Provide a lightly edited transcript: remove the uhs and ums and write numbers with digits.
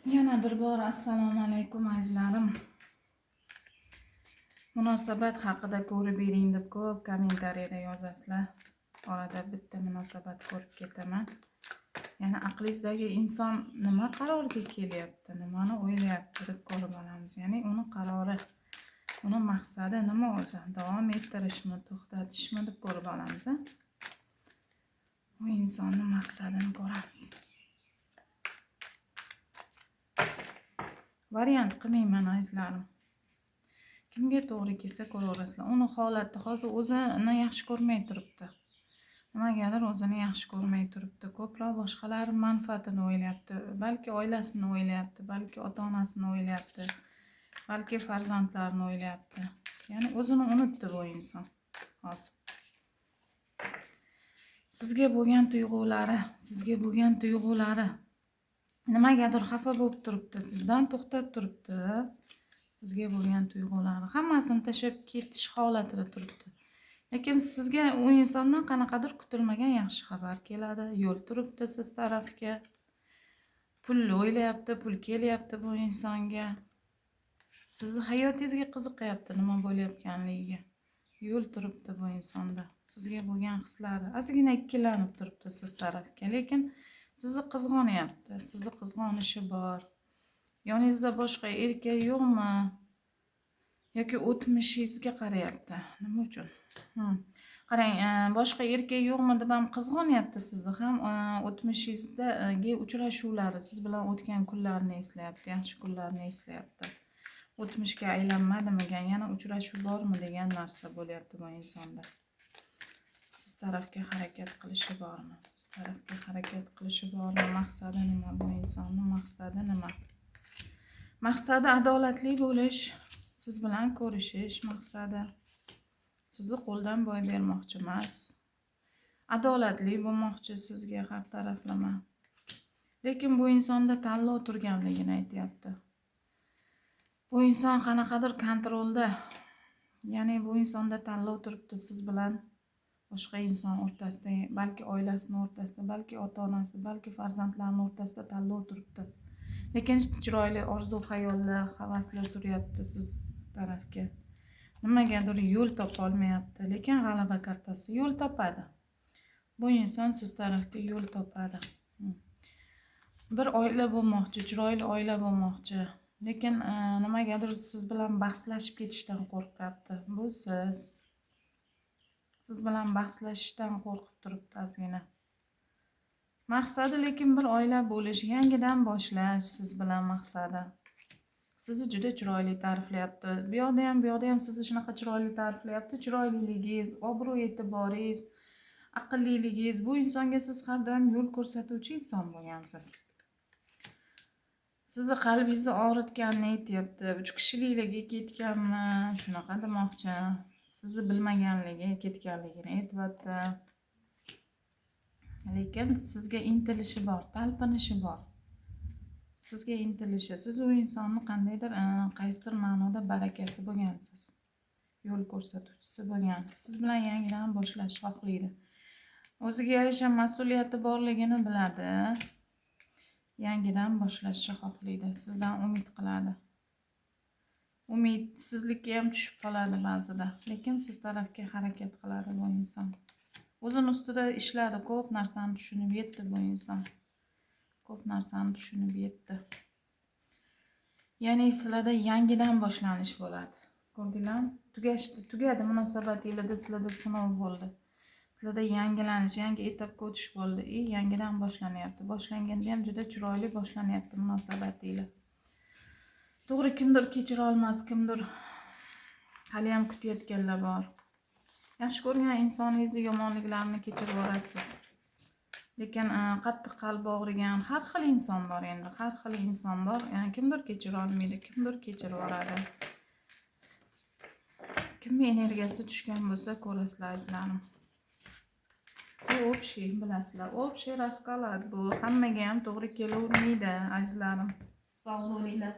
Yana bir bor assalomu alaykum, azizlarim. Munosabat haqida ko'rib bering deb ko'p kommentariyada yozasizlar. Orada bitta munosabat ko'rib ketaman. Ya'ni aqlingizdagi inson nima qarorga kelyapti, nimani o'ylayapti deb ko'rib olamiz. Ya'ni uni qarori, uni maqsadi nima o'zi? Davom ettirishmi, to'xtatishmi deb ko'rib olamiz. U insonni maqsadini ko'ramiz. Variant qilmayman, azizlarim. Kimga to'g'ri kelsa ko'raverasizlar. Uni holati hozir o'zini yaxshi ko'rmay turibdi. Nimagadir o'zini yaxshi ko'rmay turibdi. Ko'proq boshqalar manfaatini o'ylayapti. Balki oilasini o'ylayapti, balki ota-onasini o'ylayapti, balki farzandlarini o'ylayapti. Ya'ni o'zini unutdi bu inson hozir. Sizga bo'lgan tuyg'ulari, sizga bo'lgan tuyg'ulari nimagadir xafa bo'lib turibdi, sizdan to'xtab turibdi. Sizga bo'lgan tuyg'ulari hammasini tashlab ketish holatida turibdi. Lekin sizga u insondan qanaqadir kutilmagan yaxshi xabar keladi. Yo'l turibdi siz tarafga. Pul o'ylayapti, pul kelyapti bu insonga. Sizni hayotingizga qiziqyapti, nima bo'layotganligiga. Yo'l turibdi bu insonda. Sizga bo'lgan hislari ozgina ikkilanib turibdi siz tarafga, lekin sizni qizg'onyapti. Sizni qizg'onishi bor. Yoningizda boshqa erkak yo'qmi? Yoki o'tmishingizga qarayapti. Nima uchun? Qarang, boshqa erkak yo'qmi deb ham qizg'onyapti sizni, ham o'tmishingizdagi uchrashuvlari, siz bilan o'tgan kunlarni eslayapti, yaxshi kunlarni eslayapti. O'tmishga aylanmadimikan, yana uchrashuv bormi degan narsa bo'lyapti bu insonda. Siz tarafga harakat qilishi bormi? Siz tarafga harakat qilishi bormi? Maqsadi nima bu insonning? Maqsadi nima? Maqsadi adolatli bo'lish, siz bilan ko'rishish maqsadi. Sizni qo'ldan boy bermoqchi emas. Adolatli bo'lmoqchi sizga har taraflama. Lekin bu insonda tanlov turganligini aytyapti. Bu inson qanaqadir kontrolda. Ya'ni bu insonda tanlov turibdi siz bilan boshqa inson o'rtasida, balki oilasini o'rtasida, balki ota-onasi, balki farzandlarining o'rtasida tanlov turibdi. Lekin chiroyli orzu xayollar, havaslar suryapti siz tarafga. Nimagadir yo'l topa olmayapti, lekin g'alaba kartasi yo'l topadi. Bu inson siz tarafga yo'l topadi. Bir oila bo'lmoqchi, chiroyli oila bo'lmoqchi. Lekin nimagadir siz bilan bahslashib ketishdan qo'rqyapti. Bu siz. Siz bilan bahslashishdan qo'rqib turibdi ozgina. Maqsadi lekin bir oila bo'lish, yangidan boshlash siz bilan maqsadi. Sizni juda chiroyli ta'riflayapti. Bu yoqda ham, bu yoqda ham sizni shunaqa chiroyli ta'riflayapti. Chiroyliligingiz, obro' e'tiboringiz, aqlliligingiz. Bu insonga siz har doim yo'l ko'rsatuvchi inson bo'lgansiz. Sizni qalbingizni og'ritganini aytyapti. 3 kishilikligi ketganmi, shunaqa demoqchi. Sizni bilmaganligi ketganligini aytyapti. Lekin sizga intilishi bor, talpinishi bor. Sizga intilishi. Siz u insonni qandaydir, qaysidir ma'noda barakasi bo'lgansiz. Yo'l ko'rsatuvchisi bo'lgansiz. Siz bilan yangidan boshlash xohlaydi. O'ziga yarasha mas'uliyati borligini biladi. Yangidan boshlashni xohlaydi. Sizdan umid qiladi. Umidsizlikka ham tushib qoladi ba'zida. Lekin siz tarafga harakat qiladi bu inson. O'zini ustida ishladi, ko'p narsani tushunib yetdi bu inson. Ko'p narsani tushunib yetdi. Ya'ni sizlarda yangidan boshlanish bo'ladi. Ko'rdinglarmi? Tugashdi, tugadi munosabatinglarda, sizlarda sinov bo'ldi. Sizlarda yangilanish, yangi etapga o'tish bo'ldi. Yangidan boshlanyapti. Boshlanganda ham juda chiroyli boshlanyapti munosabatinglar. To'g'ri, kimdir kechira olmas, kimdir hali ham kutayotganlar bor. Yaxshi ko'rgan insoningizni yomonliklarini kechirib yuborasiz. Lekin qattiq qalbi og'rigan har xil inson bor endi, har xil inson bor. Ya'ni kimdir kechira olmaydi, kimdir kechirib yuboradi. Kimning energiyasi tushgan bo'lsa ko'rasizlar, azizlarim. Bu общий, bilasizlar, общий расклад bu. Hammaga ham to'g'ri kelavermaydi, azizlarim. Sog' bo'linglar.